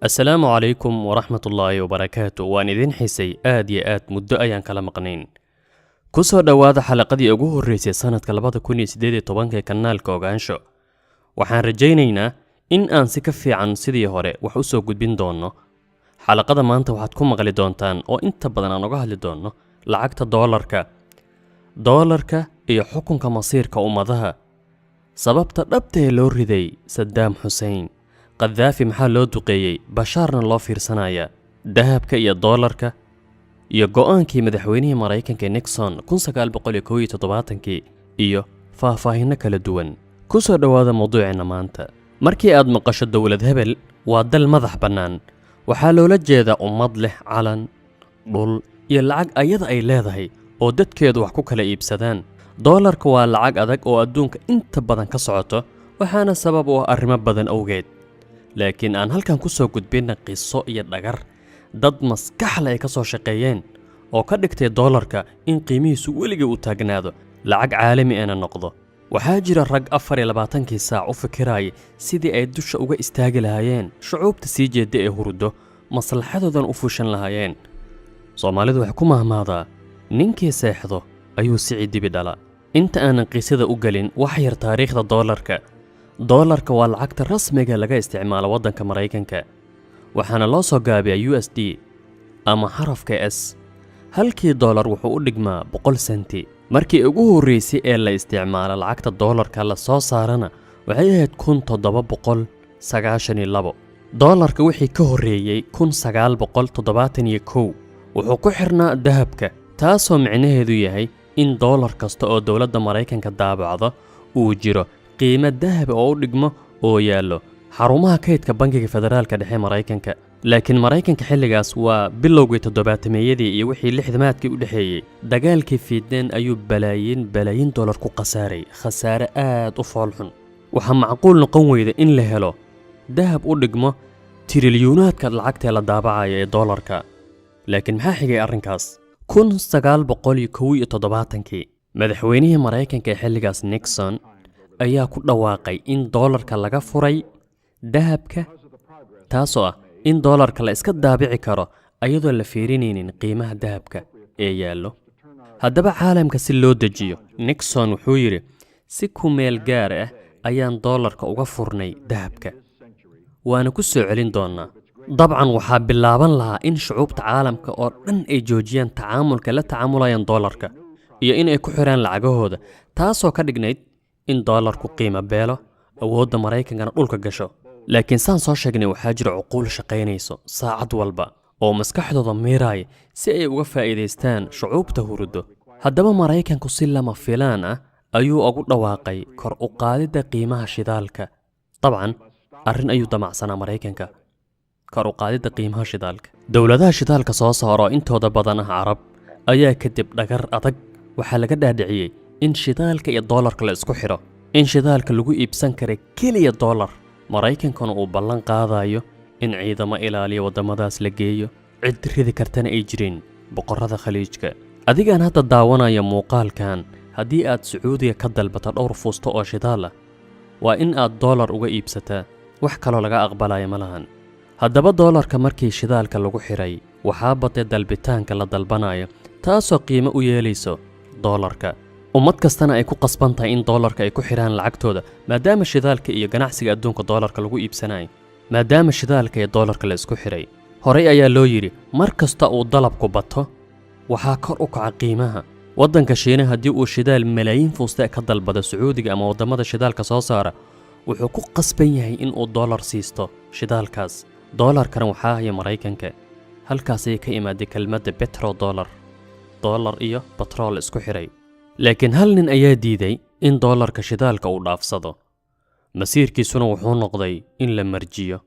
Asalaamu calaykum waraxmatullaahi wabarakaatu. Waan idiin xiisay aad iyo aad, muddo ayaan kala maqnayn. Ku soo dhowaada xalaqadii ugu horreysay sannadka 2018 ee kanaalka Ogaansho. Waxaan rajaynaynaa in aan si ka fiican sidii hore wax u soo gudbin doonno. Xalaqada maanta waxaad ku maqli doontaan oo inta badan aan uga hadli doonno lacagta doolarka, doolarka iyo xukunka masiirka ummadaha, sababta dhabta ee loo riday Sadaam Xuseen, Qadaafi maxaa loo duqeeyey, Bashaarna loo fiirsanaya, dahabka iyo doolarka, iyo go'aankii madaxweynihii Maraykanka Nixon 1971-kii, iyo faahfaahinno kala duwan. Ku soo dhowaada mawduuceenna maanta. Markii aad maqasho dowlad hebel waa dal madax bannaan, waxaa loola jeedaa ummad leh calan, dhul iyo lacag ayada ay leedahay oo dadkeedu wax ku kala iibsadaan. Doolarka waa lacag adag oo adduunka inta badan ka socoto, waxaana sabab u ah arrimo badan awgeed. Laakiin aan halkan ku soo gudbinna qiso iyo dhagar dad maskaxle ay ka soo shaqeeyeen oo ka dhigtay doolarka in qiimihiisu weligii uu taagnaado, lacag caalami ana noqdo. Waxaa jira rag 24-kii saac u fikiraya sidii ay dusha uga istaagi lahaayeen shucuubta sii jeedda ee hurdo, maslaxadoodan u fushan lahaayeen. Soomaalidu waxay ku mahmaadaa, "Ninkii seexdo ayuu sici dibi dhala." Inta aanan qisada u gelin, wax yar taariikhda doolarka. Doolarka waa lacagta rasmiga laga isticmaalo waddanka Maraykanka, waxaana loo soo gaabiyaa USD ama xarafka S. Halkii doolar wuxuu u dhigmaa 100 senti. Markii ugu horreysay ee la isticmaalo lacagta doolarka la soo saarana waxay ahayd 1792. Doolarka wixii ka horreeyey 1971 wuxuu ku xirnaa dahabka, taasoo micnaheedu yahay in doolar kasta oo dowladda Maraykanka daabacdo uu jiro qiimo dahab oo u dhigmo oo yaallo xarumaha kaydka Bangiga Federaalka Dhexe Maraykanka. Laakiin Maraykanka xilligaas waa bilowgii toddobaatameeyadii iyo wixii lixdamaadkii u dhexeeyey dagaalkii Fiidneen ayuu balaayiin balaayiin dollar ku khasaaray, khasaare aad u foolxun. Waxaa macquul noqon weyda in la helo dahab u dhigmo tirilyuunaadka lacagtee la daabacaya ee doolarka. Laakiin maxaa xigay arrinkaas? 1971-kii madaxweynihii Maraykanka ee xilligaas, Nixon, ayaa ku dhawaaqay in doolarka laga furay dahabka, taasoo ah in doolarka la iska daabici karo ayadoo la fiirinaynin qiimaha dahabka ee yaallo. Haddaba caalamka si loo dejiyo, Nixon wuxuu yidhi, "Si ku meel gaar ah ayaan doolarka uga furnay dahabka, waana ku soo celin doonnaa." Dabcan waxaa bilaaban lahaa in shucuubta caalamka oo dhan ay joojiyaan tacaamulka la tacaamulayaan doolarka iyo in ay ku xiraan lacagahooda, taasoo ka dhignayd in doolarku qiimo beelo, awoodda Maraykankana dhulka gasho. Laakiin saan soo sheegnay, waxaa jira cuquul shaqaynayso saacad walba oo maskaxdooda miiraaya si ay uga faa'iidaystaan shucuubta hurdo. Haddaba Maraykanku si lama filaan ah ayuu ugu dhawaaqay kor u qaadidda qiimaha shidaalka. Dabcan arrin ayuu damacsanaa Maraykanka, kor u qaadidda qiimaha shidaalka. Dowladaha shidaalka soo saaro, intooda badan ah Carab, ayaa kadib dhagar adag waxaa laga dhaadhiciyey in shidaalka iyo doolarka la isku xidho, in shidaalka lagu iibsan kara keliya doolar, Maraykankuna uu ballan qaadayo in ciidamo ilaaliya waddamadaas la geeyo, cid ridi kartana ay jirin boqorrada Khaliijka. Adigaan hadda daawanaya muuqaalkan, haddii aad Sacuudiga ka dalbato dhowr fuusto oo shidaal ah, waa in aad doolar uga iibsataa, wax kaloo laga aqbalaya ma lahan. Haddaba doolarka markii shidaalka lagu xidhay, waxaa batay dalbitaanka la dalbanayo, taasoo qiimo u yeelayso doolarka, ummad kastana ay ku qasban tahay in doolarka ay ku xidhaan lacagtooda, maadaama shidaalka iyo ganacsiga adduunka doolarka lagu iibsanayo. Maadaama shidaalka iyo doolarka la isku xidhay, horey ayaa loo yidhi, mar kasta uu dalabku bato, waxaa kor u kaca qiimaha. Waddanka Shiina haddii uu shidaal malaayiin fuuste ka dalbado Sacuudiga ama waddamada shidaalka soo saara, wuxuu ku qasban yahay in uu doolar siisto shidaalkaas. Doolarkana waxaa haya Maraykanka. Halkaasay ka imaaday kelmadda petro dollar, doolar iyo batrool isku xidhay. Laakiin hal nin ayaa diiday in doolarka shidaalka uu dhaafsado, masiirkiisuna wuxuu noqday in la marjiyo.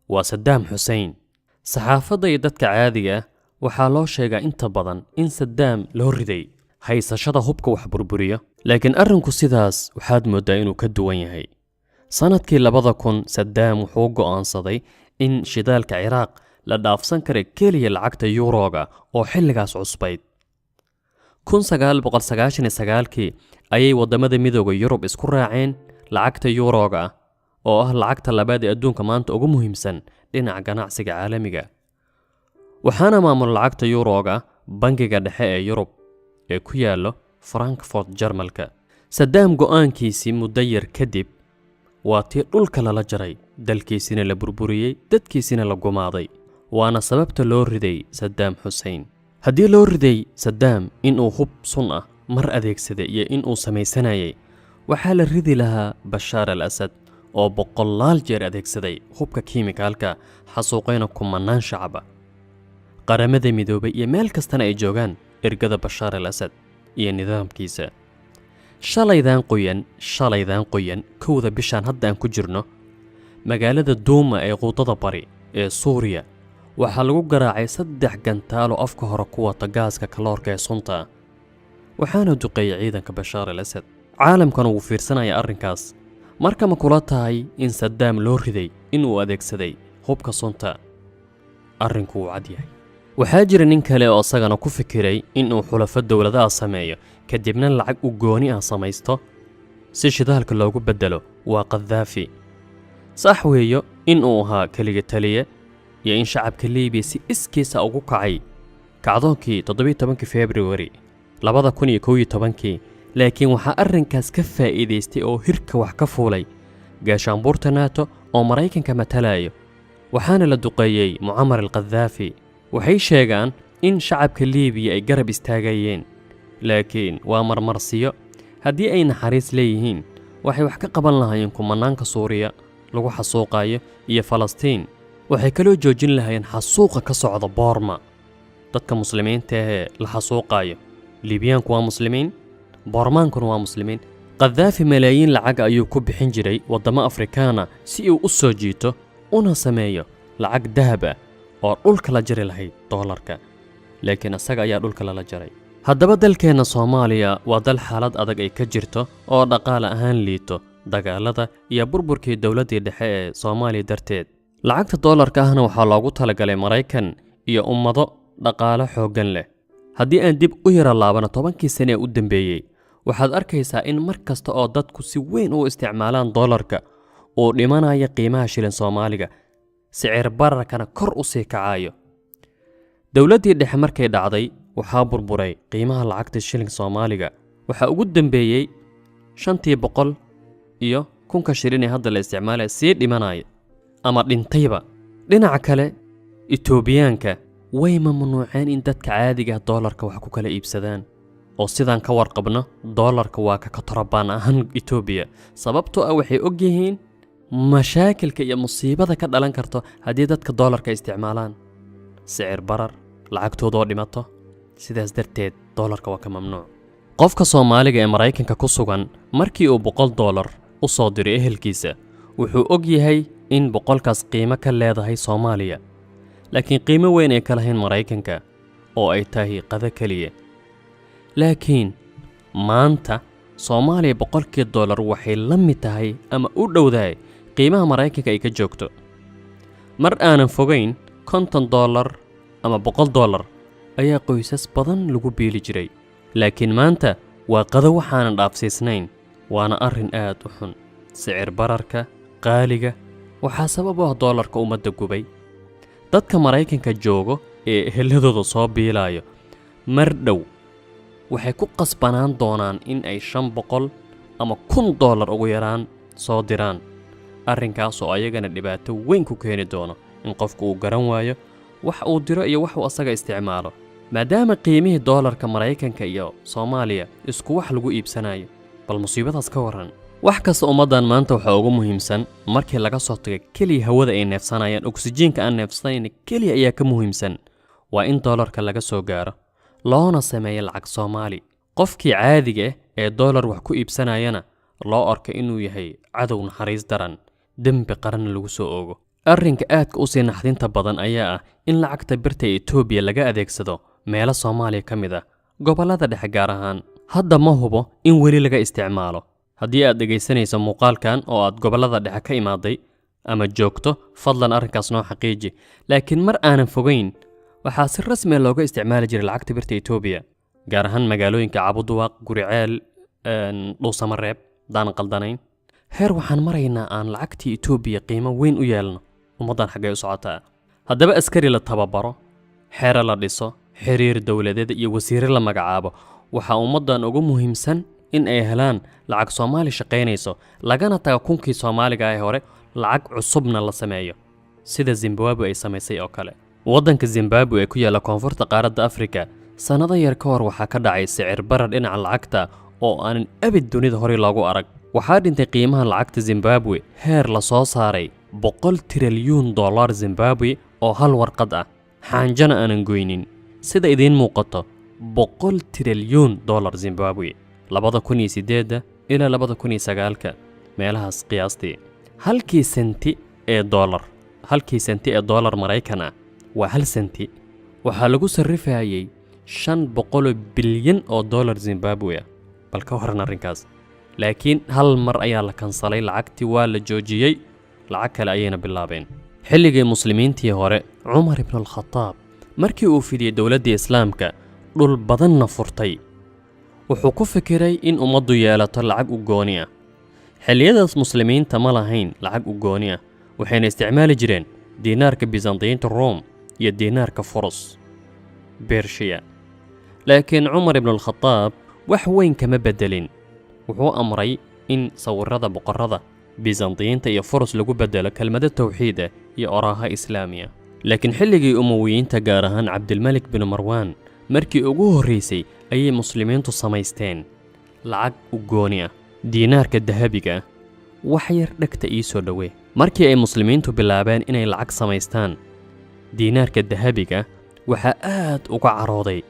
Waa Sadaam Xusein. Saxaafadda iyo dadka caadiga ah waxaa loo sheegaa inta badan in Sadaam loo riday haysashada hubka wax burburiyo, laakiin arrinku sidaas waxaad mooddaa inuu ka duwan yahay. Sannadkii 2000 Sadaam wuxuu go'aansaday in shidaalka Ciraaq la dhaafsan kara keliya lacagta yuuroga oo xilligaas cusbayd. 1999-kii ayay waddamada Midooda Yurub isku raaceen lacagta yuuroga ah, oo ah lacagta labaad ee adduunka maanta ugu muhiimsan Dhinaca ganacsiga caalamiga, waxaana maamul lacagta yuroga Bangiga Dhexe ee Yurub ee ku yaallo Frankfort, Jarmalka. Sadaam go'aankiisii muddo yar kadib waa tii dhulka lala jaray, dalkiisina la burburiyey, dadkiisina la gumaaday. Waana sababta loo riday Sadaam Xusein. Haddii loo riday Sadaam inuu hub sun ah mar adeegsaday iyo inuu samaysanayay, waxaa la ridi lahaa Bashaar al Asad oo boqolaal jeer adeegsaday hubka kiimikaalka, xasuuqayna kumanaan shacaba. Qaramada Midoobay iyo meel kastana ay joogaan ergada Bashaar al Asad iyo nidaamkiisa. Shalaydan qoyan, shalaydan qoyan, 1-da bishaan hadda aan ku jirno, magaalada Duuma ee Quudada Bari ee Suuriya waxaa lagu garaacay saddex gantaalo afka hore ku wata gaaska kaloorka ee sunta, waxaana duqeeyay ciidanka Bashaar al Asad. Caalamkan wuu fiirsanaya arrinkaas. Marka ma kula tahay in Sadaam loo riday inuu adeegsaday hubka sunta? Arrinku wuu cad yahay. Waxaa jira nin kale oo isagana ku fikiray inuu xulafo dowladaha sameeyo, kadibna lacag u gooni ah samaysto si shidaalka loogu beddelo. Waa Qadaafi. Sax weeyo inuu ahaa keliga taliye iyo in shacabka Liibiya si iskiisa ugu kacay kacdoonkii 17-kii Februari 2011-kii, laakiin waxaa arrinkaas ka faa'iidaystay oo hirka wax ka fuulay gaashaanbuurta NATO oo Maraykanka matalayo, waxaana la duqeeyey Mucamar Alkhadaafi. Waxay sheegaan in shacabka Liibiya ay garab istaagayeen, laakiin waa marmarsiyo. Haddii ay naxariis leeyihiin, waxay wax ka qaban lahaayeen kumanaanka Suuriya lagu xasuuqayo iyo Falastiin. Waxay kaloo joojin lahaayeen xasuuqa ka socda Boorma, dadka muslimiinta ahee la xasuuqayo. Liibiyaanku waa muslimiin, Boormaankuna waa muslimiin. Khadaafi malaayiin lacag ayuu ku bixin jiray waddamo Afrikaana si uu u soo jiito una sameeyo lacag dahab ah oo dhulka la jari lahayd doolarka, laakiin isaga ayaa dhulka lala jaray. Haddaba dalkeenna Soomaaliya waa dal xaalad adag ay ka jirto oo dhaqaale ahaan liito, dagaalada iyo burburkii dowladdii dhexe ee Soomaaliya darteed. Lacagta doolarka ahna waxaa loogu talagalay Maraykan iyo ummado dhaqaale xooggan leh. Haddii aan dib u yara laabano 10-kii sane ee u dambeeyey, waxaad arkaysaa in mar kasta oo dadku si weyn u isticmaalaan doolarka uu dhimanayo qiimaha shilin Soomaaliga, sicir bararkana kor u sii kacayo. Dowladdii dhexe markay dhacday, waxaa burburay qiimaha lacagta shilin Soomaaliga. Waxaa ugu dambeeyey 500 iyo 1000-ka shilin ee hadda la isticmaalaya sii dhimanaya ama dhintayba. Dhinaca kale, Itoobiyaanka way mamnuuceen in dadka caadiga ah doolarka wax ku kala iibsadaan, oo sidaan ka warqabno doolarka waa ka kontarabaan ahaan Itoobiya, sababtoo ah waxay og yihiin mashaakilka iyo musiibada ka dhalan karto haddii dadka doolarka isticmaalaan: sicir barar, lacagtoodoo dhimato. Sidaas darteed doolarka waa ka mamnuuc. Qofka Soomaaliga ee Maraykanka ku sugan markii uu $100 u soo diray ehelkiisa, wuxuu og yahay in 100-kaas qiimo ka leedahay Soomaaliya, laakiin qiimo weyn ay ka lahayn Maraykanka oo ay tahay qado keliya. Laakiin maanta Soomaaliya $100-kii waxay la mid tahay ama u dhowdahay qiimaha Maraykanka ay ka joogto. Mar aanan fogayn, $50 ama $100 ayaa qoysas badan lagu biili jiray, laakiin maanta waa qado waxaanan dhaafsiisnayn. Waana arrin aad u xun. Sicir bararka qaaliga waxaa sabab u ah doolarka ummadda gubay. Dadka Maraykanka joogo ee eheladooda soo biilaayo mar dhow waxay ku qasbanaan doonaan in ay 500 ama $1000 ugu yaraan soo diraan, arrinkaasoo ayagana dhibaato weyn ku keeni doono in qofku uu garan waayo wax uu diro iyo wax uu asaga isticmaalo, maadaama qiimihii doolarka Maraykanka iyo Soomaaliya isku wax lagu iibsanayo. Bal musiibadaas ka warran. Wax kasta ummaddan maanta waxaa ugu muhiimsan, markii laga soo tago keliya hawada ay neefsanayaan, oksijiinka aan neefsanayna keliya ayaa ka muhiimsan, waa in doolarka laga soo gaaro loona sameeyo lacag Soomaali. Qofkii caadiga ah ee doolar wax ku iibsanayana loo arko inuu yahay cadow naxariis daran, dembi qaranna lagu soo oogo. Arrinka aadka u sii naxdinta badan ayaa ah in lacagta birta ee Itoobiya laga adeegsado meelo Soomaaliya ka mid ah, gobollada dhexe gaar ahaan. Hadda ma hubo in weli laga isticmaalo. Haddii aad dhegaysanayso muuqaalkan oo aad gobollada dhexe ka imaaday ama joogto, fadlan arrinkaas noo xaqiiji. Laakiin mar aanan fogayn waxaa si rasmi ah looga isticmaali jiray lacagta birta Itoobiya, gaar ahaan magaalooyinka Cabuduwaaq, Guriceel, Dhuusamareeb, daan qaldanayn. Heer waxaan maraynaa aan lacagtii Itoobiya qiimo weyn u yeelno. Ummaddan xaggay u socotaa? Haddaba askari la tababaro, xeere la dhiso, xiriir dowladeed iyo wasiire la magacaabo, waxaa ummaddan ugu muhiimsan in ay helaan lacag Soomaali shaqaynayso, lagana tago kunkii Soomaaliga ee hore, lacag cusubna la sameeyo sida Zimbabwe ay samaysay oo kale. Waddanka Zimbabwe ee ku yaalla koonfurta qaaradda Afrika sannado yar ka hor waxaa ka dhacay sicir barar dhinaca lacagta oo aanan abid dunida horey loogu arag. Waxaa dhintay qiimaha lacagta Zimbabwe heer la soo saaray 100 trilyuun dollar Zimbabwe oo hal warqad ah, xaanjana aanan goynin. Sida idiin muuqato, 100 trilyuun dollar Zimbabwe 2008-da ilaa 2009-ka meelahaas qiyaastii. Halkii senti ee dollar, halkii senti ee dollar Maraykan ah waa hal senti, waxaa lagu sarrifayay 500 bilyan oo dollar Zimbabwe ah. Bal ka waran arrinkaas? Laakiin hal mar ayaa la kansalay lacagtii, waa la joojiyey, lacag kale ayayna bilaabeen. Xilligii muslimiintii hore, Cumar ibnualkhataab markii uu fidiyey dowladdii Islaamka, dhul badanna furtay, wuxuu ku fikiray in ummaddu yeelato lacag u gooni ah. Xilliyadaas muslimiinta ma lahayn lacag u gooni ah, waxayna isticmaali jireen diinaarka Bisantiyiinta Rome iyo diinaarka Furus, Bershiya. Laakiin Cumar ibnualkhataab wax weyn kama beddelin. Wuxuu amray in sawirrada boqorrada Bisantiyiinta iyo Furus lagu beddelo kelmado tawxiid ah iyo oraaha Islaamiya. Laakiin xilligii Umowiyiinta, gaar ahaan Cabdilmalik bin Marwaan, markii ugu horraysay ayay muslimiintu samaysteen lacag u gooni ah, diinaarka dahabiga ah. Wax yar dhegta ii soo dhowee. Markii ay muslimiintu bilaabeen inay lacag samaystaan, diinaarka dahabiga, waxaa aad uga carooday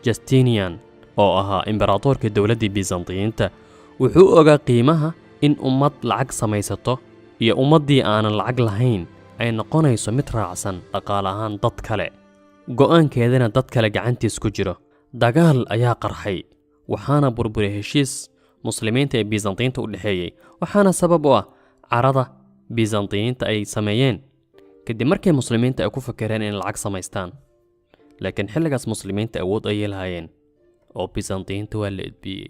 Justinian oo ahaa imberaatoorka dowladdii Bisantiyiinta. Wuxuu ogaa qiimaha in ummad lacag samaysato iyo ummaddii aanan lacag lahayn ay noqonayso mid raacsan dhaqaale ahaan dad kale, go'aankeedana dad kale gacantiis ku jiro. Dagaal ayaa qarxay, waxaana burburay heshiis muslimiinta ee Bisantiyiinta u dhexeeyey, waxaana sabab u ah carada Bisantiyiinta ay sameeyeen kadib markii muslimiinta ay ku fakireen inay lacag samaystaan. Laakiin xilligaas muslimiinta awood ayay lahaayeen oo Bisantiyiinta waa la edbiyey.